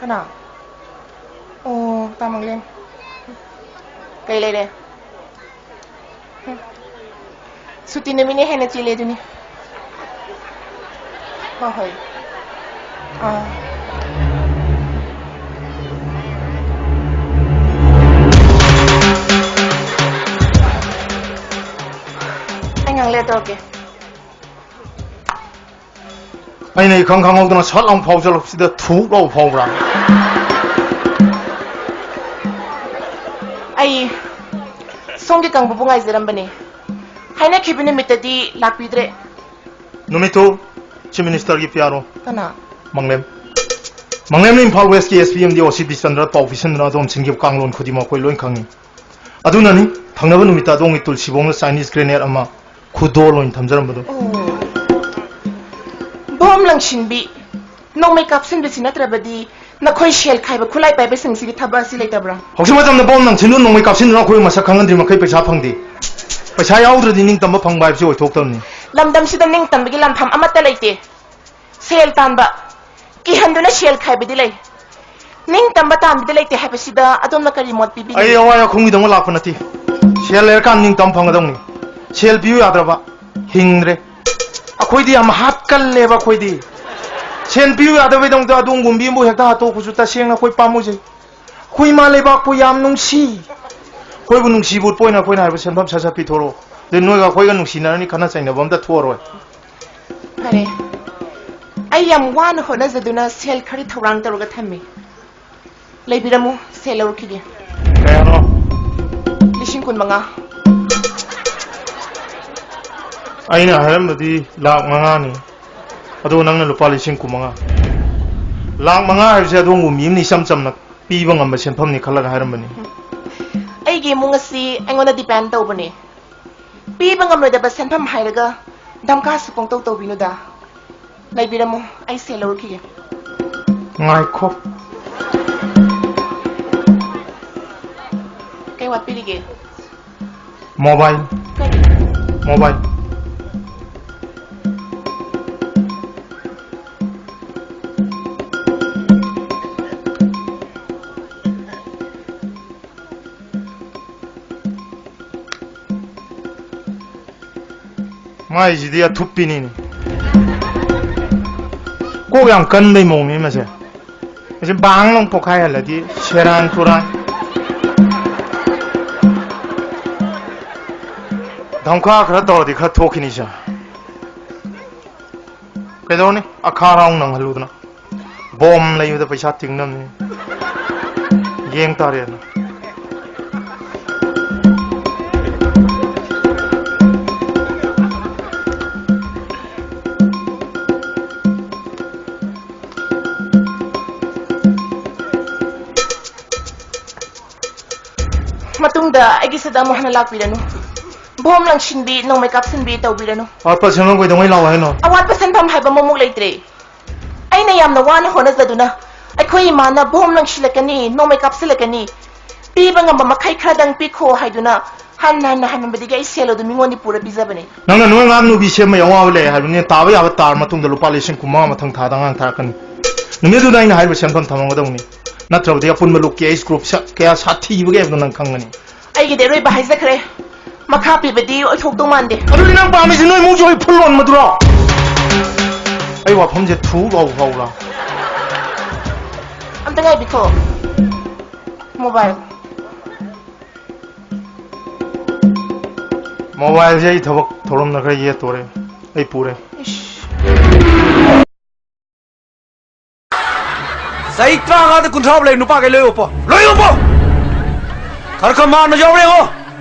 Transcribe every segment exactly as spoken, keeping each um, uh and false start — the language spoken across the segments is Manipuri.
ꯀꯅꯥ? ꯑꯣ, ꯇꯥ ꯃꯪꯂꯦꯝ꯫ ꯀꯩ ꯂꯩꯔꯦ? ꯁꯨꯇꯤ ꯅꯨꯃꯤꯠꯅꯦ ꯍꯥꯏꯅ ꯆꯦꯜꯂꯦ ꯑꯗꯨꯅꯤ꯫ ꯍꯣꯏ, ꯍꯣꯏ꯫ ꯑꯥ꯫ ꯑꯩ ꯉꯥꯏꯍꯥꯛ ꯂꯩꯔ ꯇꯧꯔꯛꯀꯦ꯫ ꯑꯩꯅ ꯏꯈꯪ ꯈꯪꯍꯧꯗꯅ ꯁꯠ ꯂꯥꯎ ꯐꯥꯎꯖꯜꯂꯛꯄꯁꯤꯗ ꯊꯨꯛ ꯂꯥꯎ ꯐꯥꯎꯕ꯭ꯔꯥ? ꯑꯩ ꯁꯣꯝꯒꯤ ꯀꯪꯕꯕꯨ ꯉꯥꯏꯖꯔꯝꯕꯅꯦ꯫ ꯍꯥꯏꯅꯈꯤꯕ ꯅꯨꯃꯤꯠꯇꯗꯤ ꯂꯥꯛꯄꯤꯗ꯭ꯔꯦ꯫ ꯅꯨꯃꯤꯠꯇꯨ ꯆꯤꯐ ꯃꯤꯅꯤꯁꯇꯔꯒꯤ ꯄꯤ ꯑꯥꯔ ꯑꯣ꯫ ꯀꯅꯥ? ꯃꯪꯂꯦꯝ꯫ ꯃꯪꯂꯦꯝꯅ ꯏꯝꯐꯥꯜ ꯋꯦꯁꯀꯤ ꯑꯦꯁ ꯄꯤ ꯑꯦꯝ ꯗꯤ ꯑꯣ ꯁꯤ ꯕꯤꯁꯆꯟꯗ꯭ꯔ ꯄꯥꯎ ꯄꯤꯁꯤꯟꯗꯨꯅ ꯑꯗꯣꯝ ꯁꯤꯟꯈꯤꯕ ꯀꯥꯡꯂꯣꯟ ꯈꯨꯗꯤꯡꯃꯛ ꯑꯩꯈꯣꯏ ꯂꯣꯏ ꯈꯪꯉꯤ꯫ ꯑꯗꯨꯅꯅꯤ ꯊꯪꯅꯕ ꯅꯨꯃꯤꯠꯇ ꯑꯗꯣꯝꯒꯤ ꯇꯨꯜꯁꯤꯕꯣꯡꯗ ꯆꯥꯏꯅꯤꯁ ꯒ꯭ꯔꯦꯅꯦꯗ ꯑꯃ ꯈꯨꯗꯣꯜ ꯑꯣꯏꯅ ꯊꯝꯖꯔꯝꯕꯗꯨ꯫ ꯑꯣ꯫ ꯕꯣꯝ ꯂꯪꯁꯤꯟꯕꯤ, ꯅꯣꯡꯃꯩ ꯀꯥꯞꯁꯤꯟꯕꯁꯤ ꯅꯠꯇ꯭ꯔꯕꯗꯤ ꯅꯈꯣꯏ ꯁꯦꯜ ꯈꯥꯏꯕ ꯈꯨꯠꯂꯥꯏ ꯄꯥꯏꯕꯁꯤꯡꯁꯤꯒꯤ ꯊꯕꯛ ꯑꯁꯤ ꯂꯩꯇꯕ꯭ꯔꯥ? ꯍꯧꯖꯤꯛ ꯃꯇꯝꯗ ꯕꯣꯝ ꯂꯪꯁꯤꯟꯗꯨꯅ ꯅꯣꯡꯃꯩ ꯀꯥꯞꯁꯤꯟꯗꯨꯅ ꯑꯩꯈꯣꯏ ꯃꯁꯛ ꯈꯪꯍꯟꯗ꯭ꯔꯤ ꯃꯈꯩ ꯄꯩꯁꯥ ꯐꯪꯗꯦ꯫ ꯄꯩꯁꯥ ꯌꯥꯎꯗ꯭ꯔꯗꯤ ꯅꯤꯡꯇꯝꯕ ꯐꯪꯕ ꯍꯥꯏꯕꯁꯤ ꯑꯣꯏꯊꯣꯛꯇꯕꯅꯤ꯫ ꯂꯝꯗꯝꯁꯤꯗ ꯅꯤꯡꯇꯝꯕꯒꯤ ꯂꯥꯟꯐꯝ ꯑꯃꯠꯇ ꯂꯩꯇꯦ꯫ ꯁꯦꯜ ꯇꯥꯟꯕ ꯀꯤꯍꯟꯗꯨꯅ ꯁꯦꯜ ꯈꯥꯏꯕꯗꯤ ꯂꯩ, ꯅꯤꯡꯇꯝꯕ ꯇꯥꯟꯕꯗꯤ ꯂꯩꯇꯦ ꯍꯥꯏꯕꯁꯤꯗ ꯑꯗꯣꯝꯅ ꯀꯔꯤ ꯃꯣꯠ ꯄꯤꯕꯤꯒꯅꯤ? ꯑꯩ ꯑꯋꯥ ꯌꯥꯈꯣꯡꯒꯤꯗꯃꯛ ꯂꯥꯛꯄ ꯅꯠꯇꯦ꯫ ꯁꯦꯜ ꯂꯩꯔꯀꯥꯟꯗ ꯅꯤꯡꯇꯝꯕ ꯐꯪꯒꯗꯧꯅꯤ꯫ ꯁꯦꯜ ꯄꯤꯌꯨ ꯌꯥꯗ꯭ꯔꯕ ꯍꯤꯡꯗ꯭ꯔꯦ꯫ ꯑꯩꯈꯣꯏꯗꯤ ꯌꯥꯝ ꯍꯥꯠꯀꯜꯂꯦꯕ꯫ ꯑꯩꯈꯣꯏꯗꯤ ꯁꯦꯜ ꯄꯤꯌꯨ ꯌꯥꯗꯕꯩꯗꯃꯛꯇ ꯑꯗꯣꯝꯒꯨꯝꯕꯤ ꯑꯃꯕꯨ ꯍꯦꯛꯇ ꯍꯥꯠꯇꯣꯛꯄꯁꯨ ꯇꯁꯦꯡꯅ ꯑꯩꯈꯣꯏ ꯄꯥꯝꯃꯨꯖꯩ꯫ ꯑꯩꯈꯣꯏ ꯏꯃꯥ ꯂꯩꯕꯥꯛꯄꯨ ꯌꯥꯝ ꯅꯨꯡꯁꯤ꯫ ꯑꯩꯈꯣꯏꯕꯨ ꯅꯨꯡꯁꯤꯕ ꯎꯠꯄ ꯑꯣꯏꯅ ꯑꯩꯈꯣꯏꯅ ꯍꯥꯏꯕ ꯁꯦꯟꯐꯝ ꯁꯠ ꯁꯠ ꯄꯤꯊꯣꯔꯛꯑꯣ꯫ ꯑꯗꯩ ꯅꯣꯏꯒ ꯑꯩꯈꯣꯏꯒ ꯅꯨꯡꯁꯤꯅꯔꯅꯤ, ꯈꯠꯅ ꯆꯩꯅꯕ ꯑꯝꯇ ꯊꯣꯛꯑꯔꯣꯏ꯫ ꯐꯔꯦ, ꯑꯩ ꯌꯥꯝ ꯋꯥꯅ ꯍꯣꯠꯅꯖꯗꯨꯅ ꯁꯦꯜ ꯈꯔ ꯊꯧꯔꯥꯡ ꯇꯧꯔꯒ ꯊꯝꯃꯤ꯫ ꯂꯩꯕꯤꯔꯝꯃꯨ, ꯁꯦꯜ ꯂꯧꯔꯛꯈꯤꯒꯦ꯫ ꯀꯌꯥꯅꯣ? ꯂꯤꯁꯤꯡ ꯀꯨꯟ ꯃꯉꯥ꯫ ꯑꯩꯅ ꯍꯥꯏꯔꯝꯕꯗꯤ ꯂꯥꯛ ꯃꯉꯥꯅꯤ, ꯑꯗꯨꯒ ꯅꯪꯅ ꯂꯨꯄꯥ ꯂꯤꯁꯤꯡ ꯀꯨꯟ ꯃꯉꯥ꯫ ꯂꯥꯛ ꯃꯉꯥ ꯍꯥꯏꯕꯁꯦ ꯑꯗꯣꯝꯒꯨꯝꯕꯤ ꯑꯃꯅ ꯏꯆꯝ ꯆꯝꯅ ꯄꯤꯕ ꯉꯝꯕ ꯁꯦꯟꯐꯝꯅꯤ ꯈꯜꯂꯒ ꯍꯥꯏꯔꯝꯕꯅꯤ꯫ ꯑꯩꯒꯤ ꯏꯃꯨꯡ ꯑꯁꯤ ꯑꯩꯉꯣꯟꯗ ꯗꯤꯄꯦꯟ ꯇꯧꯕꯅꯦ꯫ ꯄꯤꯕ ꯉꯝꯂꯣꯏꯗꯕ ꯁꯦꯟꯐꯝ ꯍꯥꯏꯔꯒ ꯙꯝꯀꯥꯁꯨ ꯄꯪꯇꯧ ꯇꯧꯕꯤꯅꯨꯗ꯫ ꯂꯩꯕꯤꯔꯝꯃꯣ, ꯑꯩ ꯁꯦꯜ ꯂꯧꯔꯛꯈꯤꯒꯦ꯫ ꯉꯥꯏꯈꯣ꯫ ꯀꯩ ꯋꯥꯠꯄꯤꯔꯤꯒꯦ? ꯃꯣꯕꯥꯏꯜ꯫ ꯀꯔꯤ? ꯃꯣꯕꯥꯏꯜ꯫ ꯍꯥꯏꯁꯤꯗꯤ ꯑꯊꯨꯞꯄꯤꯅꯤꯅꯦ꯫ ꯀꯣꯛ ꯌꯥꯝ ꯀꯟꯕꯩ ꯃꯑꯣꯡꯅꯤ ꯃꯁꯦ꯫ ꯃꯁꯤ ꯕꯥꯡ ꯂꯥꯎ ꯄꯣꯛꯈꯥꯏꯍꯜꯂꯗꯤ ꯁꯦꯔꯥꯟ ꯇꯨꯔꯥꯟ꯫ ꯙꯝꯈꯥ ꯈꯔ ꯇꯧꯔꯗꯤ ꯈꯔ ꯊꯣꯛꯈꯤꯅꯤ ꯁꯦ꯫ ꯀꯩꯗꯧꯔꯅꯤ? ꯑꯈꯥ ꯔꯥꯎꯟ ꯅꯪꯍꯜꯂꯨꯗꯅ꯫ ꯕꯣꯝ ꯂꯩꯕꯗ ꯄꯩꯁꯥ ꯇꯤꯡꯅꯕꯅꯤ꯫ ꯌꯦꯡ ꯇꯥꯔꯦꯅ꯫ ꯃꯇꯨꯡꯗ ꯑꯩꯒꯤ ꯁꯤꯗ ꯑꯃꯨꯛ ꯍꯟꯅ ꯂꯥꯛꯄꯤꯔꯅꯨ꯫ ꯕꯣꯝ ꯂꯪꯁꯤꯟꯕꯤ, ꯅꯣꯡꯃꯩ ꯀꯥꯞꯁꯤꯟꯕꯤ ꯇꯧꯕꯤꯔꯅꯨ꯫ ꯑꯋꯥꯠꯄ ꯁꯦꯟꯐꯝ ꯀꯩꯗꯧꯉꯩ ꯂꯥꯛꯑꯣ ꯍꯥꯏꯅꯣ? ꯑꯋꯥꯠꯄ ꯁꯦꯟꯐꯝ ꯍꯥꯏꯕ ꯑꯃꯃꯨꯛ ꯂꯩꯇ꯭ꯔꯦ꯫ ꯑꯩꯅ ꯌꯥꯝꯅ ꯋꯥꯅ ꯍꯣꯠꯅꯖꯗꯨꯅ ꯑꯩꯈꯣꯏ ꯏꯃꯥꯅ ꯕꯣꯝ ꯂꯪꯁꯤꯜꯂꯛꯀꯅꯤ, ꯅꯣꯡꯃꯩ ꯀꯥꯞꯁꯤꯜꯂꯛꯀꯅꯤ, ꯄꯤꯕ ꯉꯝꯕ ꯃꯈꯩ ꯈꯔꯗꯪ ꯄꯤꯈꯣ ꯍꯥꯏꯗꯨꯅ ꯍꯟꯅ ꯍꯟꯅ ꯍꯟꯃꯟꯕꯗꯒꯤ ꯑꯩ ꯁꯦꯜ ꯑꯗꯨ ꯃꯤꯉꯣꯟꯗ ꯄꯨꯔ ꯄꯤꯖꯕꯅꯤ꯫ ꯅꯪꯅ ꯅꯣꯏ ꯑꯉꯥꯡ ꯅꯨꯄꯤ ꯁꯦꯝꯕꯒꯤ ꯑꯋꯥꯕ ꯂꯩ ꯍꯥꯏꯕꯅꯤꯅ, ꯇꯥꯕ ꯌꯥꯕ ꯇꯥꯔ ꯃꯇꯨꯡꯗ ꯂꯨꯄꯥ ꯂꯤꯁꯤꯡ ꯀꯨꯟꯃꯉꯥ ꯃꯊꯪ ꯊꯥꯗ ꯑꯉꯥꯡ ꯊꯥꯔꯛꯀꯅꯤ꯫ ꯅꯨꯃꯤꯠꯇꯨꯗ ꯑꯩꯅ ꯍꯥꯏꯔꯤꯕ ꯁꯦꯟꯐꯝ ꯊꯝꯃꯝꯒꯗꯧꯕꯅꯤ꯫ ꯅꯠꯇ꯭ꯔꯕꯗꯤ ꯑꯄꯨꯟꯕ ꯂꯨꯞꯀꯤ ꯑꯩꯁ ꯒ꯭ꯔꯨꯞ ꯁꯛ ꯀꯌꯥ ꯁꯥꯊꯤꯕꯒꯦ ꯍꯥꯏꯕꯗꯣ ꯅꯪ ꯈꯪꯒꯅꯤ꯫ ꯑꯩꯒꯤꯗꯤ ꯑꯔꯣꯏꯕ ꯍꯥꯏꯖꯈ꯭ꯔꯦ꯫ ꯃꯈꯥ ꯄꯤꯕꯗꯤ ꯑꯣꯏꯊꯣꯛꯇꯧ ꯃꯥꯟꯗꯦ꯫ ꯑꯗꯨꯗꯤ ꯅꯪ ꯄꯥꯝꯃꯤꯁꯤ ꯅꯣꯏ ꯏꯃꯨꯡꯁꯤ ꯍꯣꯏ ꯐꯨꯜ ꯂꯣꯟꯕꯗꯨꯔꯣ? ꯑꯩ ꯋꯥꯐꯝꯁꯦ ꯊꯨ ꯐꯥꯎ ꯐꯥꯎꯔꯥ? ꯑꯝꯇ ꯉꯥꯏꯕꯤꯈꯣ꯫ ꯃꯣꯕꯥꯏꯜ꯫ ꯃꯣꯕꯥꯏꯜꯁꯦ ꯑꯩ ꯊꯕꯛ ꯊꯧꯔꯝꯗ ꯈꯔ ꯌꯦꯠꯇꯣꯔꯦ꯫ ꯑꯩ ꯄꯨꯔꯦ꯫ ꯏꯁ꯫ ꯆꯍꯤ ꯇꯔꯥꯃꯉꯥꯗ ꯀꯨꯟꯊ꯭ꯔꯥ ꯐꯥꯎ ꯂꯩꯕ ꯅꯨꯄꯥꯈꯩ ꯂꯣꯏ ꯎꯞꯄꯣ꯫ ꯂꯣꯏ ꯎꯞꯄꯣ! ꯈꯔ ꯈꯔ ꯃꯥꯟꯕ ꯌꯥꯎꯕ꯭ꯔꯥ ꯌꯦꯡꯉꯣ꯫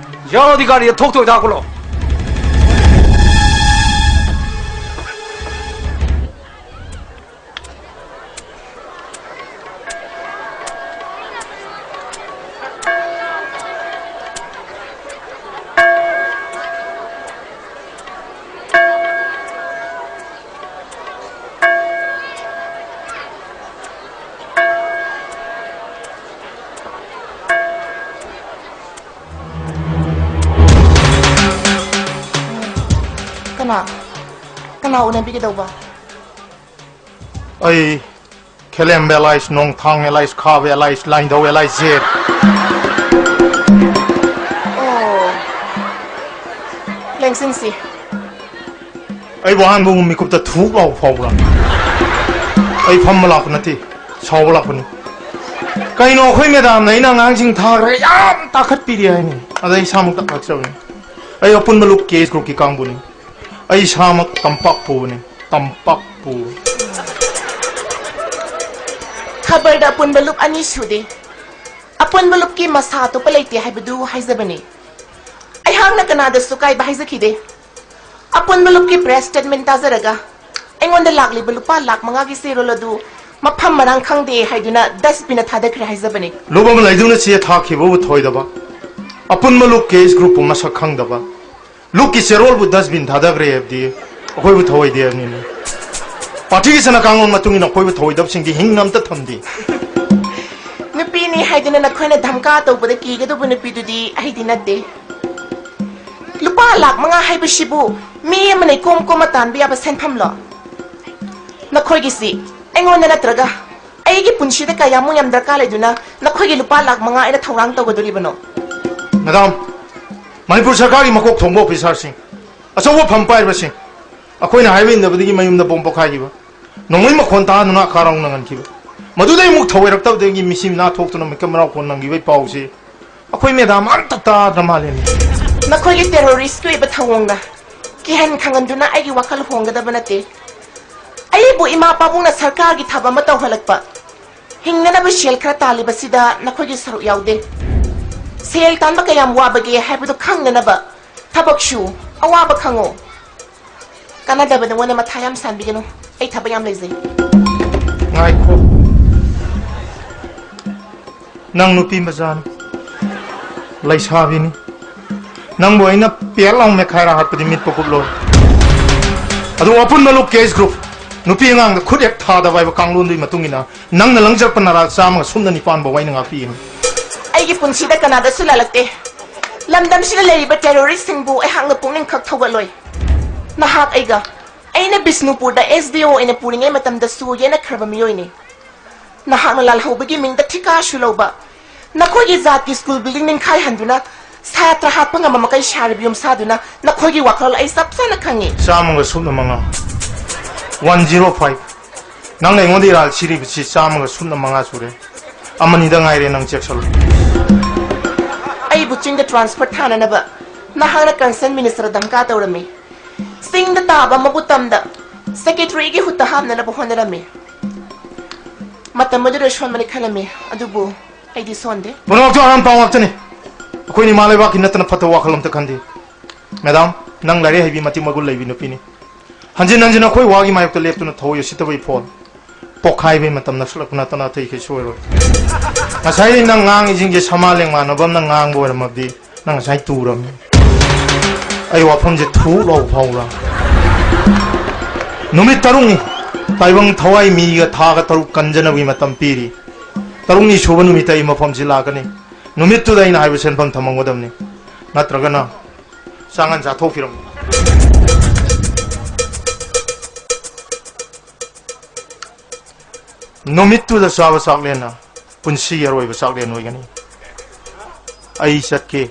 ꯌꯥꯎꯔꯗꯤ ꯒꯥꯔꯤꯗ ꯊꯣꯛꯇꯣꯏꯗ ꯍꯥꯞꯀꯠꯂꯣ꯫ ꯀꯅꯥ? ꯀꯅꯥ ꯎꯅꯕꯤꯒꯗꯧꯕ? ꯑꯩ ꯈꯦꯂꯦꯝꯕ ꯑꯦꯂꯥꯏꯁ, ꯅꯣꯡꯊꯥꯡ ꯑꯦꯂꯥꯏꯁ, ꯈꯥꯕ ꯑꯦꯂꯥꯏꯁ, ꯂꯥꯏꯟꯙꯧ ꯑꯦꯂꯥꯏꯁ ꯖꯦꯠ꯫ ꯑꯣ꯫ ꯂꯦꯡꯁꯤꯟꯁꯤ꯫ ꯑꯩꯕꯨ ꯑꯍꯥꯟꯕ ꯎꯕ ꯃꯤꯀꯨꯞꯇ ꯊꯨꯛ ꯂꯥꯎꯕ ꯐꯥꯎꯕ꯭ꯔꯥ? ꯑꯩ ꯐꯝꯕ ꯂꯥꯛꯄ ꯅꯠꯇꯦ, ꯁꯥꯎꯕ ꯂꯥꯛꯄꯅꯤ꯫ ꯀꯩꯅꯣ, ꯑꯩꯈꯣꯏ ꯃꯦꯗꯥꯝꯅ ꯑꯩꯅ ꯑꯉꯥꯡꯁꯤꯡ ꯊꯥꯈ꯭ꯔꯦ ꯌꯥꯝ ꯇꯥꯈꯠꯄꯤꯔꯤ ꯍꯥꯏꯅꯤ꯫ ꯑꯗ ꯑꯩ ꯏꯁꯥꯃꯛ ꯇꯥꯈꯠꯆꯕꯅꯤ꯫ ꯑꯩ ꯑꯄꯨꯟꯕ ꯂꯨꯞ ꯀꯦ ꯑꯦꯁ ꯒ꯭ꯔꯨꯞꯀꯤ ꯀꯥꯡꯕꯨꯅꯤ꯫ ꯑꯩ ꯏꯁꯥꯃꯛ ꯇꯝꯄꯥꯛꯄꯨꯅꯤ, ꯇꯝꯄꯥꯛꯄꯨ꯫ ꯈꯕꯔꯗ ꯑꯄꯨꯟꯕ ꯂꯨꯞ ꯑꯅꯤ ꯁꯨꯗꯦ꯫ ꯑꯄꯨꯟꯕ ꯂꯨꯞꯀꯤ ꯃꯁꯥ ꯑꯇꯣꯞꯄ ꯂꯩꯇꯦ ꯍꯥꯏꯕꯗꯨ ꯍꯥꯏꯖꯕꯅꯤ꯫ ꯑꯩꯍꯥꯛꯅ ꯀꯅꯥꯗꯁꯨ ꯀꯥꯏꯕ ꯍꯥꯏꯖꯈꯤꯗꯦ꯫ ꯑꯄꯨꯟꯕ ꯂꯨꯞꯀꯤ ꯄ꯭ꯔꯦꯁ ꯁ꯭ꯇꯦꯠꯃꯦꯟ ꯇꯥꯖꯔꯒ ꯑꯩꯉꯣꯟꯗ ꯂꯥꯛꯂꯤꯕ ꯂꯨꯄꯥ ꯂꯥꯛ ꯃꯉꯥꯒꯤ ꯆꯦꯔꯣꯜ ꯑꯗꯨ ꯃꯐꯝ ꯃꯔꯥꯡ ꯈꯪꯗꯦ ꯍꯥꯏꯗꯨꯅ ꯗꯁꯕꯤꯟꯗ ꯊꯥꯗꯈ꯭ꯔꯦ ꯍꯥꯏꯖꯕꯅꯤ꯫ ꯂꯨꯞ ꯑꯃ ꯂꯩꯗꯨꯅ ꯆꯦ ꯊꯥꯈꯤꯕꯕꯨ ꯊꯧꯑꯣꯏꯗꯕ, ꯑꯄꯨꯟꯕ ꯂꯨꯞ ꯀꯦ ꯑꯦꯁ ꯒ꯭ꯔꯨꯞꯄꯨ ꯃꯁꯛ ꯈꯪꯗꯕ, ꯂꯨꯞꯀꯤ ꯆꯦꯔꯣꯜꯕꯨ ꯗꯁꯕꯤꯟ ꯊꯥꯗꯈ꯭ꯔꯦ ꯍꯥꯏꯕꯗꯤ ꯑꯩꯈꯣꯏꯕꯨ ꯊꯧꯑꯣꯏꯗꯦ ꯍꯥꯏꯕꯅꯤꯅꯦ꯫ ꯄꯥꯔꯇꯤꯒꯤ ꯆꯠꯅ ꯀꯥꯡꯂꯣꯟ ꯃꯇꯨꯡ ꯏꯟꯅ ꯑꯩꯈꯣꯏꯕꯨ ꯊꯧꯑꯣꯏꯗꯕꯁꯤꯡꯗꯤ ꯍꯤꯡꯅ ꯑꯝꯇ ꯊꯝꯗꯦ꯫ ꯅꯨꯄꯤꯅꯤ ꯍꯥꯏꯗꯨꯅ ꯅꯈꯣꯏꯅ ꯙꯝꯀꯥ ꯇꯧꯕꯗ ꯀꯤꯒꯗꯧꯕ ꯅꯨꯄꯤꯗꯨꯗꯤ ꯑꯩꯗꯤ ꯅꯠꯇꯦ꯫ ꯂꯨꯄꯥ ꯂꯥꯛ ꯃꯉꯥ ꯍꯥꯏꯕꯁꯤꯕꯨ ꯃꯤ ꯑꯃꯅ ꯏꯀꯣꯝ ꯀꯣꯝꯃ ꯇꯥꯟꯕ ꯌꯥꯕ ꯁꯦꯟꯐꯝꯂꯣ? ꯅꯈꯣꯏꯒꯤꯁꯤ ꯑꯩꯉꯣꯟꯗ ꯅꯠꯇ꯭ꯔꯒ ꯑꯩꯒꯤ ꯄꯨꯟꯁꯤꯗ ꯀꯌꯥꯃꯨꯛ ꯌꯥꯝ ꯗꯔꯀꯥꯔ ꯂꯩꯗꯨꯅ ꯅꯈꯣꯏꯒꯤ ꯂꯨꯄꯥ ꯂꯥꯛ ꯃꯉꯥ ꯑꯩꯅ ꯊꯧꯔꯥꯡ ꯇꯧꯒꯗꯣꯔꯤꯕꯅꯣ? ꯃꯦꯗꯥꯝ, ꯃꯅꯤꯄꯨꯔ ꯁꯔꯀꯥꯔꯒꯤ ꯃꯀꯣꯛ ꯊꯣꯡꯕ ꯑꯣꯐꯤꯁꯥꯔꯁꯤꯡ, ꯑꯆꯧꯕ ꯐꯝ ꯄꯥꯏꯔꯤꯕꯁꯤꯡ, ꯑꯩꯈꯣꯏꯅ ꯍꯥꯏꯕ ꯏꯟꯗꯕꯗꯒꯤ ꯃꯌꯨꯝꯗ ꯕꯣꯝ ꯄꯣꯈꯥꯏꯈꯤꯕ, ꯅꯣꯡꯃꯩ ꯃꯈꯣꯟ ꯇꯥꯗꯨꯅ ꯈꯥꯔꯧꯅ ꯉꯟꯈꯤꯕ, ꯃꯗꯨꯗꯩ ꯑꯃꯨꯛ ꯊꯧꯑꯣꯏꯔꯛꯇꯕꯗꯒꯤ ꯃꯤꯁꯤ ꯃꯤꯅꯥ ꯊꯣꯛꯇꯨꯅ ꯃꯤꯀꯞ ꯃꯔꯥꯎ ꯈꯣꯟ ꯅꯪꯈꯤꯕꯒꯤ ꯄꯥꯎꯁꯤ ꯑꯩꯈꯣꯏ ꯃꯦꯗꯥꯝ ꯑꯝꯇ ꯇꯥꯗ꯭ꯔ ꯃꯥꯜꯂꯦꯅꯦ꯫ ꯅꯈꯣꯏꯒꯤ ꯇꯦꯔꯣꯔꯤꯁꯀꯤ ꯑꯣꯏꯕ ꯊꯧꯑꯣꯡꯅ ꯀꯤꯍꯟ ꯈꯪꯍꯟꯗꯨꯅ ꯑꯩꯒꯤ ꯋꯥꯈꯜ ꯍꯣꯡꯒꯗꯕ ꯅꯠꯇꯦ꯫ ꯑꯩꯕꯨ ꯏꯃꯥ ꯄꯥꯕꯨꯡꯅ ꯁꯔꯀꯥꯔꯒꯤ ꯊꯕꯛ ꯑꯃ ꯇꯧꯍꯜꯂꯛꯄ, ꯍꯤꯡꯅꯅꯕ ꯁꯦꯜ ꯈꯔ ꯇꯥꯜꯂꯤꯕꯁꯤꯗ ꯅꯈꯣꯏꯒꯤ ꯁꯔꯨꯛ ꯌꯥꯎꯗꯦ꯫ ꯁꯦꯜ ꯇꯥꯟꯕ ꯀꯌꯥꯝ ꯋꯥꯕꯒꯦ ꯍꯥꯏꯕꯗꯨ ꯈꯪꯅꯅꯕ ꯊꯕꯛ ꯁꯨ, ꯑꯋꯥꯕ ꯈꯪꯉꯨ꯫ ꯀꯥꯟꯅꯗꯕ ꯅꯉꯣꯟꯗ ꯃꯊꯥ ꯌꯥꯝ ꯁꯥꯟꯕꯤꯒꯅꯨ, ꯑꯩ ꯊꯕꯛ ꯌꯥꯝ ꯂꯩꯖꯩ꯫ ꯉꯥꯏꯈꯣ, ꯅꯪ ꯅꯨꯄꯤ ꯃꯆꯥꯅꯤ, ꯂꯩꯁꯥꯕꯤꯅꯤ꯫ ꯅꯪꯕꯨ ꯑꯩꯅ ꯄꯦꯠ ꯂꯥꯎ ꯃꯦꯈꯥꯏꯔ ꯍꯥꯠꯄꯗꯤ ꯃꯤꯠ ꯄꯀꯨꯞꯂꯣꯏ꯫ ꯑꯗꯨ ꯑꯄꯨꯟꯕ ꯂꯨꯞ ꯀꯦ ꯑꯦꯁ ꯒ꯭ꯔꯨꯞ, ꯅꯨꯄꯤ ꯑꯉꯥꯡꯗ ꯈꯨꯠ ꯍꯦꯛ ꯊꯥꯗꯕ ꯍꯥꯏꯕ ꯀꯥꯡꯂꯣꯟꯗꯨꯒꯤ ꯃꯇꯨꯡ ꯏꯟꯅ ꯅꯪꯅ ꯂꯪꯖꯔꯛꯄ ꯅꯔꯥ ꯆꯥꯝꯃꯒ ꯁꯨꯞꯅ ꯅꯤꯄꯥꯟ ꯐꯥꯎ ꯑꯩꯅ ꯉꯥꯛꯄꯤꯒꯅꯤ꯫ ꯑꯩꯒꯤ ꯄꯨꯟꯁꯤꯗ ꯀꯅꯥꯗꯁꯨ ꯂꯥꯜꯂꯛꯇꯦ꯫ ꯂꯝꯗꯝꯁꯤꯗ ꯂꯩꯔꯤꯕ ꯇꯦꯔꯣꯔꯤꯁꯁꯤꯡꯕꯨ ꯑꯩꯍꯥꯛꯅ ꯄꯨꯛꯅꯤꯡ ꯈꯛ ꯊꯧꯒꯠꯂꯣꯏ꯫ ꯅꯍꯥꯛ ꯑꯩꯒ, ꯑꯩꯅ ꯕꯤꯁꯅꯨꯄꯨꯔꯗ ꯑꯦꯁ ꯗꯤ ꯑꯣ ꯑꯣꯏꯅ ꯄꯨꯔꯤꯉꯩ ꯃꯇꯝꯗꯁꯨ ꯌꯦꯠꯅꯈ꯭ꯔꯕ ꯃꯤꯑꯣꯏꯅꯤ꯫ ꯅꯍꯥꯛꯅ ꯂꯥꯜꯍꯧꯕꯒꯤ ꯃꯤꯡꯗ ꯊꯤꯀꯥꯁꯨ ꯂꯧꯕ, ꯅꯈꯣꯏꯒꯤ ꯖꯥꯠꯀꯤ ꯁ꯭ꯀꯨꯜ ꯕꯤꯜꯗꯤꯡ ꯅꯤꯡꯈꯥꯏꯍꯟꯗꯨꯅ ꯁꯥꯇ꯭ꯔ ꯍꯥꯠꯄ ꯉꯝꯕ ꯃꯈꯩ ꯁꯥꯔꯤꯕ ꯌꯨꯝꯁꯥꯗꯨꯅ ꯅꯈꯣꯏꯒꯤ ꯋꯥꯈꯜ ꯑꯩ ꯆꯞ ꯆꯥꯅ ꯈꯪꯉꯤ꯫ ꯆꯥꯝꯃꯒ ꯁꯨꯞꯅ ꯃꯉꯥ꯫ One zero five꯫ ꯅꯪꯅ ꯑꯩꯉꯣꯟꯗ ꯏꯔꯥꯜ ꯁꯤꯔꯤꯕꯁꯤ ꯆꯥꯝꯃꯒ ꯁꯨꯞꯅ ꯃꯉꯥ ꯁꯨꯔꯦ꯫ ꯑꯃꯅꯤꯗ ꯉꯥꯏꯔꯦ, ꯅꯪ ꯆꯦꯛꯁꯜꯂꯨ꯫ ꯑꯩꯕꯨ ꯆꯤꯡꯗ transfer ꯊꯥꯅꯅꯕ ꯅꯍꯥꯛꯅ concerned minister ꯙꯝꯀꯥ ꯇꯧꯔꯝꯃꯤ꯫ ꯆꯤꯡꯗ ꯇꯥꯕ ꯑꯃꯕꯨ ꯇꯝꯗ secretaryꯒꯤ ꯍꯨꯠꯇ ꯍꯥꯞꯅꯅꯕ ꯍꯣꯠꯅꯔꯝꯃꯤ꯫ ꯃꯇꯝ ꯑꯗꯨꯗ ꯁꯣꯟꯕꯅꯤ ꯈꯜꯂꯝꯃꯤ, ꯑꯗꯨꯕꯨ ꯑꯩꯗꯤ ꯁꯣꯟꯗꯦ꯫ ꯄꯨꯝꯅꯃꯛꯇꯨ ꯑꯔꯥꯟ ꯄꯥꯎ ꯉꯥꯛꯇꯅꯤ꯫ ꯑꯩꯈꯣꯏꯅ ꯏꯃꯥ ꯂꯩꯕꯥꯛꯀꯤ ꯅꯠꯇꯅ ꯐꯠꯇꯕ ꯋꯥꯈꯜ ꯑꯝꯇ ꯈꯟꯗꯦ꯫ Madam, ꯅꯪ ꯂꯥꯏꯔꯤꯛ ꯍꯩꯕꯤ ꯃꯇꯤꯛ ꯃꯒꯨꯟ ꯂꯩꯕꯤ ꯅꯨꯄꯤꯅꯤ꯫ ꯍꯟꯖꯤꯟ ꯍꯟꯖꯤꯟ ꯑꯩꯈꯣꯏ ꯋꯥꯒꯤ ꯃꯥꯌꯣꯛꯇ ꯂꯦꯞꯇꯨꯅ ꯊꯧꯑꯣꯏ ꯎꯁꯤꯠꯇꯕ ꯏꯐꯣꯜ꯫ ꯄꯣꯛꯈꯥꯏꯕꯒꯤ ꯃꯇꯝ ꯅꯛꯁꯤꯜꯂꯛꯄ ꯅꯠꯇꯅ ꯑꯇꯩ ꯀꯩꯁꯨ ꯑꯣꯏꯔꯣꯏ꯫ ꯉꯁꯥꯏ ꯅꯪ ꯉꯥꯡꯉꯤꯁꯤꯡꯁꯦ ꯁꯃꯥ ꯂꯦꯡꯃꯥꯟꯅꯕ ꯑꯃꯅ ꯉꯥꯡꯕ ꯑꯣꯏꯔꯝꯃꯕꯗꯤ ꯅꯪ ꯉꯁꯥꯏ ꯇꯨꯔꯝꯅꯤ꯫ ꯑꯩ ꯋꯥꯐꯝꯁꯦ ꯊꯨ ꯂꯥꯎ ꯐꯥꯎꯔꯥ꯫ ꯅꯨꯃꯤꯠ ꯇꯔꯨꯛꯅꯤ꯫ ꯇꯥꯏꯕꯪ ꯊꯋꯥꯏ ꯃꯤꯒ ꯊꯥꯒ ꯇꯔꯨꯛ ꯀꯟꯖꯅꯕꯒꯤ ꯃꯇꯝ ꯄꯤꯔꯤ꯫ ꯇꯔꯨꯛꯅꯤ ꯁꯨꯕ ꯅꯨꯃꯤꯠꯇ ꯑꯩ ꯃꯐꯝꯁꯤ ꯂꯥꯛꯀꯅꯤ꯫ ꯅꯨꯃꯤꯠꯇꯨꯗ ꯑꯩꯅ ꯍꯥꯏꯕ ꯁꯦꯟꯐꯝ ꯊꯝꯃꯝꯒꯗꯕꯅꯤ꯫ ꯅꯠꯇ꯭ꯔꯒꯅ ꯆꯥꯉꯟ ꯆꯥꯊꯣꯛꯄꯤꯔꯝꯃꯨ꯫ ꯅꯨꯃꯤꯠꯇꯨꯗ ꯆꯥꯕ ꯆꯥꯛꯂꯦꯟꯅ ꯄꯨꯟꯁꯤꯒꯤ ꯑꯔꯣꯏꯕ ꯆꯥꯛꯂꯦꯟ ꯑꯣꯏꯒꯅꯤ꯫ ꯑꯩ ꯆꯠꯀꯦ꯫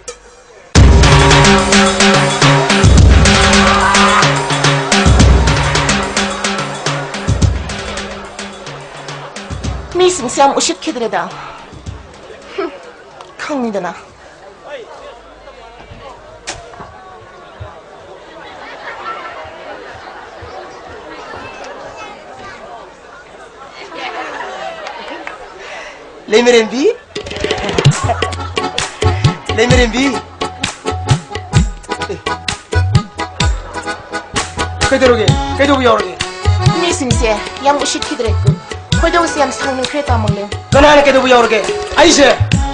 ꯃꯤꯁꯤꯡꯁꯦ ꯌꯥꯝ ꯎꯁꯤꯠꯈꯤꯗ꯭ꯔꯦꯗ꯫ ꯍꯨꯝ, ꯈꯪꯉꯤꯗꯅ꯫ ꯂꯩꯃꯔꯦꯝꯕꯤ? ꯂꯩꯃꯔꯦꯝꯕꯤ? ꯑꯦ꯫ ꯀꯩꯗꯧꯔꯒꯦ? ꯀꯩꯗꯧꯕ ꯌꯥꯎꯔꯒꯦ? ꯃꯤꯁꯤꯡꯁꯦ ꯌꯥꯝ ꯎꯁꯤꯠꯈꯤꯗ꯭ꯔꯦ꯫ ꯈꯣꯏꯗꯧꯁꯦ ꯌꯥꯝ ꯁꯥꯎꯅꯤꯡꯈ꯭ꯔꯦ, ꯇꯥꯃꯣꯂꯦ꯫ ꯀꯅꯥꯅ ꯀꯩꯗꯧꯕ ꯌꯥꯎꯔꯒꯦ? ꯑꯩꯁꯦ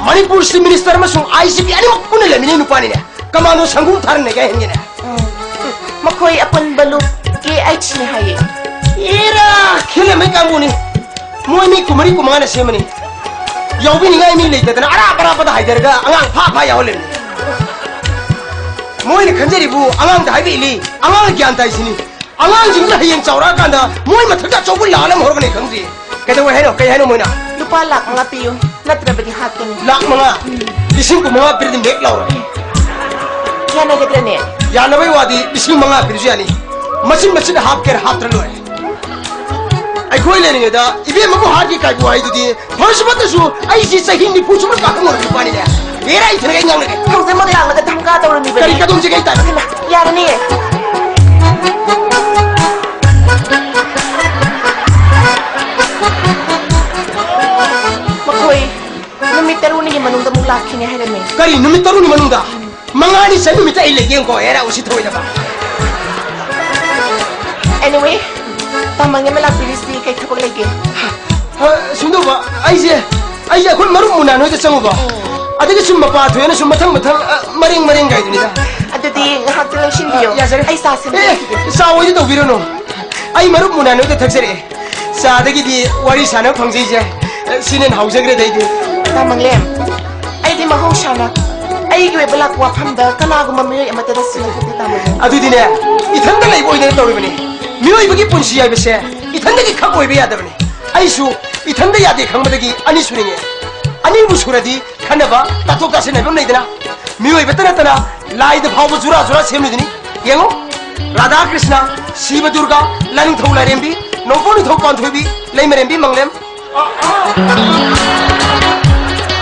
ꯃꯅꯤꯄꯨꯔ Chief Minister ꯑꯃꯁꯨꯡ I G P ꯑꯅꯤꯃꯛ ꯄꯨꯟꯅ ꯂꯩꯃꯤꯟꯅꯩ ꯅꯨꯄꯥꯅꯤꯅꯦ꯫ ꯀꯃꯥꯟꯗꯣ ꯁꯪꯒꯨꯝ ꯊꯥꯔꯝꯅꯦ ꯀꯥꯏ ꯍꯦꯟꯒꯦꯅꯦ? ꯎꯝ꯫ ꯃꯈꯣꯏ ꯑꯄꯨꯟꯕ ꯂꯨꯞ K H ꯅꯤ ꯍꯥꯏꯌꯦ꯫ ꯏꯔꯥ, ꯈꯦꯂꯦꯝꯕꯩ ꯀꯥꯡꯕꯨꯅꯤ꯫ ꯃꯣꯏ ꯃꯤ ꯀꯨꯟꯃꯔꯤ ꯀꯨꯟꯃꯉꯥꯅ ꯁꯦꯝꯕꯅꯤ꯫ ꯌꯥꯎꯕꯤꯅꯤꯡꯉꯥꯏ ꯃꯤ ꯂꯩꯇꯗꯅ ꯑꯔꯥꯞ ꯑꯔꯥꯞꯄꯗ ꯍꯥꯏꯊꯔꯒ ꯑꯉꯥꯡ ꯐꯥ ꯐꯥ ꯌꯥꯎꯍꯜꯂꯤꯕꯅꯤ꯫ ꯃꯣꯏꯅ ꯈꯟꯖꯔꯤꯕꯨ ꯑꯉꯥꯡꯗ ꯍꯥꯏꯕ ꯏꯜꯂꯤ, ꯑꯉꯥꯡꯅ ꯒ꯭ꯌꯥꯟ ꯇꯥꯏ ꯁꯤꯅꯤ꯫ ꯑꯉꯥꯡꯁꯤꯡꯗꯨꯅ ꯍꯌꯦꯡ ꯆꯥꯎꯔꯛꯑꯀꯥꯟꯗ ꯃꯣꯏ ꯃꯊꯛꯇ ꯑꯆꯧꯕ ꯂꯥꯜ ꯑꯃ ꯍꯧꯔꯛꯀꯅꯤ ꯈꯪꯗ꯭ꯔꯤ꯫ ꯀꯩꯗꯧꯋꯦ ꯍꯥꯏꯅꯣ? ꯀꯩ ꯍꯥꯏꯅꯣ ꯃꯣꯏꯅ? ꯂꯨꯄꯥ ꯂꯥꯈ ꯃꯉꯥ ꯄꯤꯌꯨ, ꯅꯠꯇ꯭ꯔꯕꯗꯤ ꯍꯥꯠꯀꯅꯤ꯫ ꯂꯥꯈ ꯃꯉꯥ? ꯎꯝ꯫ ꯂꯤꯁꯤꯡ ꯀꯨꯟꯃꯉꯥ ꯄꯤꯔꯗꯤ ꯃꯦꯛ ꯂꯥꯎꯔꯣꯏ꯫ ꯌꯥꯅꯒꯗ꯭ꯔꯅꯦ? ꯌꯥꯅꯕꯩ ꯋꯥꯗꯤ ꯂꯤꯁꯤꯡ ꯃꯉꯥ ꯄꯤꯔꯁꯨ ꯌꯥꯅꯤ꯫ ꯃꯆꯤꯟ ꯃꯆꯤꯟ ꯍꯥꯞꯀꯦꯔꯥ ꯍꯥꯞꯇ꯭ꯔ ꯂꯣꯏꯔꯦ꯫ ꯑꯩꯈꯣꯏ ꯂꯩꯔꯤꯉꯩꯗ ꯏꯕꯦꯝꯃꯕꯨ ꯍꯥꯠꯀꯦ ꯀꯥꯏꯕ ꯋꯥꯍꯩꯗꯨꯗꯤ ꯐꯔꯁꯨ ꯐꯠꯇ꯭ꯔꯁꯨ ꯑꯩꯁꯤ ꯆꯍꯤ ꯅꯤꯐꯨ ꯁꯨꯝꯕ ꯄꯥꯈꯪ ꯑꯣꯏꯔꯛꯄ ꯅꯨꯄꯥꯅꯤꯅꯦ꯫ ꯍꯦꯔꯥ ꯏꯊꯅ ꯑꯩ ꯉꯥꯡꯅꯒꯦ꯫ ꯍꯧꯖꯤꯛꯃꯛ ꯂꯥꯛꯂꯒ ꯙꯝꯀꯥ ꯇꯧꯔꯝꯃꯤꯕꯅꯤ꯫ ꯀꯔꯤ ꯀꯗꯣꯝꯁꯦ ꯀꯩ ꯇꯥꯏ? ꯏꯃꯥ, ꯌꯥꯔꯅꯤꯌꯦ꯫ ꯃꯈꯣꯏ ꯅꯨꯃꯤꯠ ꯇꯔꯨꯛꯅꯤꯒꯤ ꯃꯅꯨꯡꯗ ꯑꯃꯨꯛ ꯂꯥꯛꯈꯤꯅꯤ ꯍꯥꯏꯔꯝꯃꯤ꯫ ꯀꯔꯤ ꯅꯨꯃꯤꯠ ꯇꯔꯨꯛꯅꯤ ꯃꯅꯨꯡꯗ? ꯃꯉꯥꯅꯤ ꯆꯟ ꯅꯨꯃꯤꯠꯇ ꯑꯩ ꯂꯩꯒꯦ ꯌꯦꯡꯀꯣ, ꯍꯦꯔꯥ ꯎꯁꯤ ꯊꯑꯣꯏꯗꯕ꯫ Anyway, ꯇꯥꯃꯪ ꯑꯃ ꯂꯥꯛꯄꯤꯔꯤꯁꯤ ꯀꯩ ꯊꯕꯛ ꯂꯩꯒꯦ? ꯍ, ꯁꯨꯝꯗꯧꯕ, ꯑꯩꯁꯦ, ꯑꯩꯁꯦ ꯑꯩꯈꯣꯏ ꯃꯔꯨꯞ ꯃꯨꯅꯥꯟ ꯍꯣꯏꯗ ꯆꯪꯉꯨꯕ꯫ ꯑꯗꯒꯤ ꯁꯨꯝ ꯃꯄꯥ ꯊꯣꯛꯑꯦꯅ ꯁꯨꯝ ꯃꯊꯪ ꯃꯊꯪ, ꯑ, ꯃꯔꯦꯡ ꯃꯔꯦꯡ ꯒꯥꯏꯗꯨꯅꯤꯗ꯫ ꯑꯗꯨꯗꯤ ꯉꯥꯏꯍꯥꯛꯇ ꯂꯦꯡꯁꯤꯟꯕꯤꯌꯣ꯫ ꯌꯥꯖꯔꯦ꯫ ꯑꯩ ꯆꯥ ꯁꯦꯝꯖꯔꯛꯈꯤꯒꯦ꯫ ꯑꯦ, ꯆꯥ ꯑꯣꯏꯗꯤ ꯇꯧꯕꯤꯔꯨꯅꯨ꯫ ꯑꯩ ꯃꯔꯨꯞ ꯃꯨꯅꯥꯟ ꯍꯣꯏꯗ ꯊꯛꯆꯔꯛꯑꯦ꯫ ꯆꯥꯗꯒꯤꯗꯤ ꯋꯥꯔꯤ ꯁꯥꯟꯅꯕ ꯐꯪꯖꯩꯁꯦ, ꯁꯤꯅ ꯍꯦꯟꯅ ꯍꯥꯎꯖꯈ꯭ꯔꯦꯗ ꯑꯩꯗꯤ꯫ ꯇꯥꯃꯪꯂꯦꯝ, ꯑꯩꯗꯤ ꯃꯍꯧꯁꯥꯅ ꯑꯩꯒꯤ ꯑꯣꯏꯕ ꯂꯥꯛꯄ ꯋꯥꯐꯝꯗ ꯀꯅꯥꯒꯨꯝꯕ ꯃꯤꯑꯣꯏ ꯑꯃꯠꯇꯗ ꯁꯤꯟꯅ ꯊꯣꯛꯇꯦ ꯇꯥꯃꯪꯂꯦꯝ꯫ ꯑꯗꯨꯗꯤꯅꯦ, ꯏꯊꯟꯇ ꯂꯩꯕ ꯑꯣꯏꯗꯅ ꯇꯧꯔꯤꯕꯅꯤ꯫ ꯃꯤꯑꯣꯏꯕꯒꯤ ꯄꯨꯟꯁꯤ ꯍꯥꯏꯕꯁꯦ ꯏꯊꯟꯇꯒꯤ ꯈꯛ ꯑꯣꯏꯕ ꯌꯥꯗꯕꯅꯤ꯫ ꯑꯩꯁꯨ ꯏꯊꯟꯇ ꯌꯥꯗꯦ ꯈꯪꯕꯗꯒꯤ ꯑꯅꯤ ꯁꯨꯔꯤꯅꯦ꯫ ꯑꯅꯤꯕꯨ ꯁꯨꯔꯗꯤ ꯈꯟꯅꯕ, ꯇꯥꯊꯣꯛ ꯇꯥꯁꯤꯟ ꯍꯥꯏꯕ ꯑꯃ ꯂꯩꯗꯅ꯫ ꯃꯤꯑꯣꯏꯕꯇ ꯅꯠꯇꯅ ꯂꯥꯏꯗ ꯐꯥꯎꯕ ꯖꯨꯔꯥ ꯖꯨꯔꯥ ꯁꯦꯝꯂꯤꯗꯨꯅꯤ꯫ ꯌꯦꯡꯉꯨ, ꯔꯥꯙꯥ ꯀ꯭ꯔꯤꯁꯅ, ꯁꯤꯕ ꯗꯨꯔꯒꯥ, ꯂꯥꯏꯅꯤꯡꯊꯧ ꯂꯥꯏꯔꯦꯝꯕꯤ, ꯅꯣꯡꯄꯣꯛ ꯅꯤꯡꯊꯧ ꯄꯥꯟꯊꯣꯏꯕꯤ, ꯂꯩꯃꯔꯦꯝꯕꯤ ꯃꯪꯂꯦꯝ꯫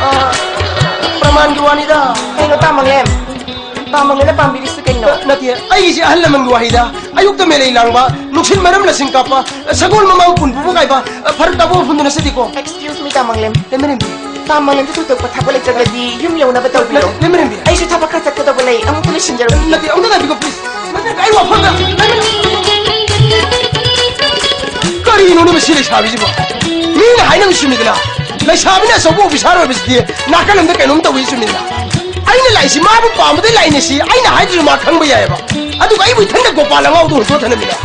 ꯑ, ꯄ꯭ꯔꯃꯥꯟꯒꯤ ꯋꯥꯅꯤꯗ꯫ ꯀꯩꯅꯣ ꯇꯥꯃꯪꯂꯦꯝ? ꯇꯥꯃꯪꯂꯦꯝꯅ ꯄꯥꯝꯕꯤꯔꯤꯁꯤ ꯀꯩꯅꯣ? ꯅꯠꯇꯦ, ꯑꯩꯒꯤꯁꯦ ꯑꯍꯜ ꯂꯃꯟꯒꯤ ꯋꯥꯍꯩꯗ꯫ ꯑꯌꯨꯛꯇ ꯃꯦꯂꯩ ꯂꯥꯡꯕ, ꯅꯨꯡꯁꯤꯠ ꯃꯔꯝ ꯂꯁꯤꯡ ꯀꯥꯞꯄ, ꯁꯒꯣꯜ ꯃꯃꯥꯡ ꯄꯨꯟ ꯄꯨꯕ ꯀꯥꯏꯕ, ꯐꯔꯛ ꯇꯥꯕ ꯋꯥꯐꯝꯗꯨꯅ ꯆꯠꯂꯤꯀꯣ꯫ Excuse me, ꯇꯥꯃꯪꯂꯦꯝ꯫ ꯂꯩꯃꯔꯦꯝꯕꯤ꯫ ꯇꯥꯃꯪꯂꯦꯝꯗ ꯊꯣꯏꯗꯣꯛꯄ ꯊꯕꯛ ꯂꯩꯇ꯭ꯔꯒꯗꯤ ꯌꯨꯝ ꯌꯧꯅꯕ ꯇꯧꯕꯤꯔꯣ꯫ ꯅꯠꯇꯦ, ꯂꯩꯃꯔꯦꯝꯕꯤ꯫ ꯑꯩꯁꯨ ꯊꯕꯛ ꯈꯔ ꯆꯠꯀꯗꯧꯕ ꯂꯩ, ꯑꯃꯨꯛꯇ ꯂꯣꯏꯁꯤꯟꯖꯔꯨꯈꯤꯒꯦ꯫ ꯅꯠꯇꯦ, ꯑꯃꯨꯛꯇ ꯉꯥꯏꯕꯤꯈꯣ, please꯫ ꯅꯠꯇꯦ, ꯑꯩ ꯋꯥꯐꯝꯗ, ꯂꯩꯃꯔꯦꯝꯕꯤ꯫ ꯀꯔꯤꯅꯣꯅꯦ ꯃꯁꯤ ꯂꯩꯁꯥꯕꯤꯁꯤꯕꯣ? ꯃꯤꯅ ꯍꯥꯏꯅꯕ ꯆꯨꯝꯃꯤꯗꯅ, ꯂꯩꯁꯥꯕꯤꯅ ꯑꯆꯧꯕ ꯑꯣꯐꯤꯁꯥꯔ ꯑꯣꯏꯕꯁꯤꯗꯤ ꯅꯥꯀꯜ ꯑꯃꯗ ꯀꯩꯅꯣꯝ ꯇꯧꯏ ꯆꯨꯝꯃꯤꯗꯅ꯫ ꯑꯩꯅ ꯂꯥꯛꯏꯁꯤ ꯃꯥꯕꯨ ꯄꯥꯝꯕꯗꯩ ꯂꯥꯛꯏꯅꯦ ꯁꯤ꯫ ꯑꯩꯅ ꯍꯥꯏꯗ꯭ꯔꯁꯨ ꯃꯥ ꯈꯪꯕ ꯌꯥꯏꯑꯕ꯫ ꯑꯗꯨꯒ ꯑꯩꯕꯨ ꯏꯊꯟꯗ ꯒꯣꯄꯥꯜ ꯑꯉꯥꯎꯕꯗ ꯍꯨꯟꯗꯣꯛꯑ ꯊꯅꯝꯃꯤꯅꯦ꯫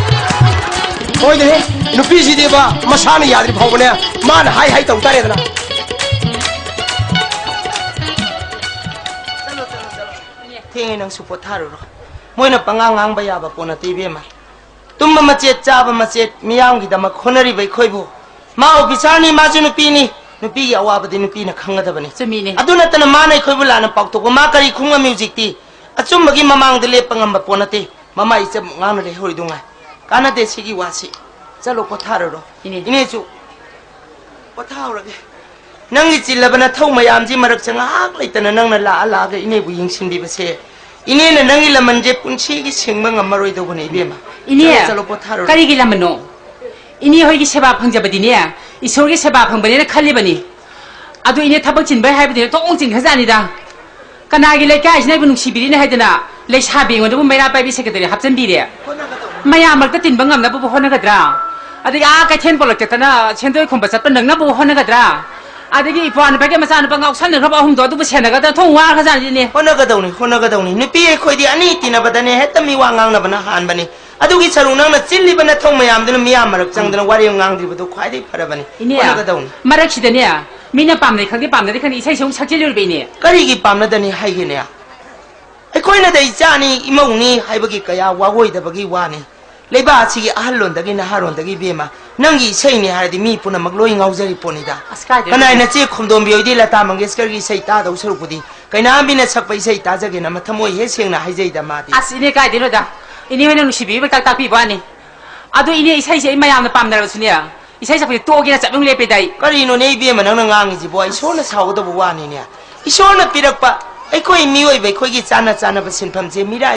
ꯍꯣꯏꯅꯦꯍꯦ, ꯅꯨꯄꯤꯁꯤꯗꯤꯕ ꯃꯁꯥꯅ ꯌꯥꯗ꯭ꯔꯤ ꯐꯥꯎꯕꯅꯦ, ꯃꯥꯅ ꯍꯥꯏ ꯍꯥꯏ ꯇꯧ ꯇꯥꯔꯦꯗꯅ꯫ ꯊꯦꯡꯉꯦ, ꯅꯪꯁꯨ ꯄꯣꯊꯥꯔꯨꯔꯣ꯫ ꯃꯣꯏꯅ ꯄꯉꯥꯡ ꯉꯥꯡꯕ ꯌꯥꯕ ꯄꯣꯠ ꯅꯠꯇꯦ, ꯏꯕꯦꯝꯃ꯫ ꯇꯨꯝꯕ ꯃꯆꯦꯠ, ꯆꯥꯕ ꯃꯆꯦꯠ, ꯃꯤꯌꯥꯝꯒꯤꯗꯃꯛ ꯍꯣꯠꯅꯔꯤꯕ ꯑꯩꯈꯣꯏꯕꯨ꯫ ꯃꯥ ꯑꯣꯐꯤꯁꯥꯔꯅꯤ, ꯃꯥꯁꯨ ꯅꯨꯄꯤꯅꯤ꯫ ꯅꯨꯄꯤꯒꯤ ꯑꯋꯥꯕꯗꯤ ꯅꯨꯄꯤꯅ ꯈꯪꯒꯗꯕꯅꯤ꯫ ꯆꯨꯝꯃꯤꯅꯦ꯫ ꯑꯗꯨ ꯅꯠꯇꯅ ꯃꯥꯅ ꯑꯩꯈꯣꯏꯕꯨ ꯂꯥꯟꯅ ꯄꯥꯎꯊꯣꯛꯄ, ꯃꯥ ꯀꯔꯤ ꯈꯨꯡꯉꯝꯃꯤ ꯍꯧꯖꯤꯛꯇꯤ? ꯑꯆꯨꯝꯕꯒꯤ ꯃꯃꯥꯡꯗ ꯂꯦꯞꯄ ꯉꯝꯕ ꯄꯣꯠ ꯅꯠꯇꯦ꯫ ꯃꯃꯥ ꯏꯆꯝ ꯉꯥꯡꯅ ꯂꯩꯍꯧꯔꯤꯗꯨ ꯉꯥꯏ꯫ ꯀꯥꯟꯅꯗꯦ ꯁꯤꯒꯤ ꯋꯥꯁꯤ꯫ ꯆꯠꯂꯣ, ꯄꯣꯊꯥꯔꯨꯔꯣ꯫ ꯏꯅꯦ꯫ ꯏꯅꯦꯁꯨ ꯄꯣꯊꯥꯍꯧꯔꯒꯦ꯫ ꯅꯪꯒꯤ ꯆꯤꯜꯂꯕ ꯅꯊꯧ ꯃꯌꯥꯝꯁꯤ ꯃꯔꯛꯇ ꯉꯥꯏꯍꯥꯛ ꯂꯩꯇꯅ ꯅꯪꯅ ꯂꯥꯛꯑ ꯂꯥꯛꯑꯒ ꯏꯅꯦꯕꯨ ꯌꯦꯡꯁꯤꯟꯕꯤꯕꯁꯦ, ꯏꯅꯦꯅ ꯅꯪꯒꯤ ꯂꯃꯟꯁꯦ ꯄꯨꯟꯁꯤꯒꯤ ꯁꯤꯡꯕ ꯉꯝꯃꯔꯣꯏꯗꯧꯕꯅꯦ, ꯏꯕꯦꯝꯃ꯫ ꯏꯅꯦ, ꯆꯠꯂꯣ, ꯆꯠꯂꯣ, ꯄꯣꯊꯥꯔꯨꯔꯣ꯫ ꯀꯔꯤꯒꯤ ꯂꯃꯟꯅꯣ? ꯏꯅꯦ ꯍꯣꯏꯒꯤ ꯁꯦꯕꯥ ꯐꯪꯖꯕꯗꯤꯅꯦ, ꯏꯁꯣꯔꯒꯤ ꯁꯦꯕꯥ ꯐꯪꯕꯅꯦꯅ ꯈꯜꯂꯤꯕꯅꯤ꯫ ꯑꯗꯨ ꯏꯅꯦ ꯊꯕꯛ ꯆꯤꯟꯕꯩ ꯍꯥꯏꯕꯗꯤ ꯊꯣꯛ ꯆꯤꯟꯈ꯭ꯔꯖꯥꯠꯅꯤꯗ꯫ ꯀꯅꯥꯒꯤ ꯂꯩꯀꯥꯏꯁꯤꯅ ꯑꯩꯕꯨ ꯅꯨꯡꯁꯤꯕꯤꯔꯤꯅꯦ ꯍꯥꯏꯗꯅ ꯂꯩꯁꯥꯕꯤ ꯑꯩꯉꯣꯟꯗꯕꯨ ꯃꯩꯔꯥ ꯄꯥꯏꯕꯤ ꯁꯦꯀ꯭ꯔꯦꯇꯔꯤ ꯍꯥꯞꯆꯤꯟꯕꯤꯔꯦ? ꯃꯌꯥꯝ ꯃꯔꯛꯇ ꯇꯤꯟꯕ ꯉꯝꯅꯕꯕꯨ ꯍꯣꯠꯅꯒꯗ꯭ꯔꯥ? ꯑꯗꯒꯤ ꯑꯥ ꯀꯩꯊꯦꯜ ꯄꯣꯂꯛ ꯆꯠꯇꯅ ꯁꯦꯟꯗꯣꯏ ꯈꯨꯝꯕ ꯆꯠꯄ ꯅꯪꯅꯕꯕꯨ ꯍꯣꯠꯅꯒꯗ꯭ꯔꯥ? ꯑꯗꯒꯤ ꯏꯄ꯭ꯋꯥ ꯅꯨꯄꯥꯒꯤ ꯃꯆꯥꯅꯨꯄꯥ ꯉꯥꯎꯁꯟꯅꯈ꯭ꯔꯕ ꯑꯍꯨꯝꯗꯣ ꯑꯗꯨꯕꯨ ꯁꯦꯟꯅꯒꯗ꯭ꯔꯥ? ꯊꯣꯡ ꯋꯥꯈ꯭ꯔꯖꯥꯠꯅꯤꯅꯦ꯫ ꯍꯣꯠꯅꯒꯗꯧꯅꯤ, ꯍꯣꯠꯅꯒꯗꯧꯅꯤ꯫ ꯅꯨꯄꯤ ꯑꯩꯈꯣꯏꯗꯤ ꯑꯅꯤ ꯇꯤꯟꯅꯕꯗꯅꯦ ꯍꯦꯛꯇ ꯃꯤꯋꯥ ꯉꯥꯡꯅꯕꯅ ꯍꯥꯟꯕꯅꯤ꯫ ꯑꯗꯨꯒꯤ ꯁꯔꯨꯛ ꯅꯪꯅ ꯆꯤꯜꯂꯤꯕ ꯅꯊꯧ ꯃꯌꯥꯝꯗꯨꯅ ꯃꯤꯌꯥꯝ ꯃꯔꯛ ꯆꯪꯗꯅ ꯋꯥꯔꯦꯝ ꯉꯥꯡꯗ꯭ꯔꯤꯕꯗꯨ ꯈ꯭ꯋꯥꯏꯗꯒꯤ ꯐꯔꯕꯅꯤ꯫ ꯏꯅꯦ, ꯍꯣꯠꯅꯒꯗꯧꯅꯤ꯫ ꯃꯔꯛꯁꯤꯗꯅꯦ, ꯃꯤꯅ ꯄꯥꯝꯅꯩ ꯈꯪꯗꯦ ꯄꯥꯝꯅꯗꯦ ꯈꯪꯗꯦ ꯏꯁꯩꯁꯦ ꯑꯃꯨꯛ ꯁꯛꯆꯤꯜꯂꯨꯔꯤꯕ ꯏꯅꯦ꯫ ꯀꯔꯤꯒꯤ ꯄꯥꯝꯅꯗꯅꯤ ꯍꯥꯏꯒꯦꯅꯦ? ꯑꯩꯈꯣꯏꯅꯗ ꯏꯆꯥꯅꯤ, ꯏꯃꯧꯅꯤ ꯍꯥꯏꯕꯒꯤ ꯀꯌꯥ ꯋꯥꯑꯣꯏꯗꯕꯒꯤ ꯋꯥꯅꯤ꯫ ꯂꯩꯕꯥꯛ ꯑꯁꯤꯒꯤ ꯑꯍꯜꯂꯣꯟꯗꯒꯤ ꯅꯍꯥꯔꯣꯟꯗꯒꯤ ꯏꯕꯦꯝꯃ, ꯅꯪꯒꯤ ꯏꯁꯩꯅꯤ ꯍꯥꯏꯔꯗꯤ ꯃꯤ ꯄꯨꯝꯅꯃꯛ ꯂꯣꯏ ꯉꯥꯎꯖꯔꯤ ꯄꯣꯠꯅꯤꯗ꯫ ꯑꯁ, ꯀꯥꯏꯗꯩꯅꯣ? ꯀꯅꯥꯏ ꯅꯆꯦ ꯈꯣꯝꯗꯣꯝꯕꯤ ꯍꯣꯏꯗꯤ ꯂꯇꯥ ꯃꯪꯒꯦꯁꯀꯔꯒꯤ ꯏꯁꯩ ꯇꯥꯗꯧ ꯁꯔꯨꯛꯄꯨꯗꯤ ꯀꯩꯅꯥꯝꯕꯤꯅ ꯁꯛꯄ ꯏꯁꯩ ꯇꯥꯖꯒꯦꯅ ꯃꯊꯃꯣꯏ ꯍꯦꯛ ꯁꯦꯡꯅ ꯍꯥꯏꯖꯩꯗ ꯃꯥꯗꯤ꯫ ꯑꯁ, ꯏꯅꯦ, ꯀꯥꯏꯗꯩꯅꯣꯗ? ꯏꯅꯦ ꯍꯣꯏꯅ ꯅꯨꯡꯁꯤꯕꯤꯕꯩ ꯇꯥꯛ ꯇꯥꯛꯄꯤꯕ ꯋꯥꯅꯤ꯫ ꯑꯗꯨ ꯏꯅꯦ, ꯏꯁꯩꯁꯦ ꯑꯩ ꯃꯌꯥꯝꯅ ꯄꯥꯝꯅꯔꯕꯁꯨꯅꯦ, ꯏꯁꯩ ꯁꯛꯄꯁꯦ ꯇꯣꯛꯑꯒꯦꯅ ꯆꯞ ꯌꯨꯡ ꯂꯦꯞꯄꯦꯗ ꯑꯩ꯫ ꯀꯔꯤꯅꯣꯅꯦ ꯏꯕꯦꯝꯃ, ꯅꯪꯅ ꯉꯥꯡꯉꯤꯁꯤꯕꯣ? ꯏꯁꯣꯔꯅ ꯁꯥꯎꯒꯗꯧꯕ ꯋꯥꯅꯤꯅꯦ꯫ ꯏꯁꯣꯔꯅ ꯄꯤꯔꯛꯄ ꯑꯩꯈꯣꯏ ꯃꯤꯑꯣꯏꯕ ꯑꯩꯈꯣꯏꯒꯤ ꯆꯥꯟꯅ ꯆꯥꯟꯅꯕ ꯁꯤꯟꯐꯝꯁꯦ ꯃꯤꯔꯥꯏ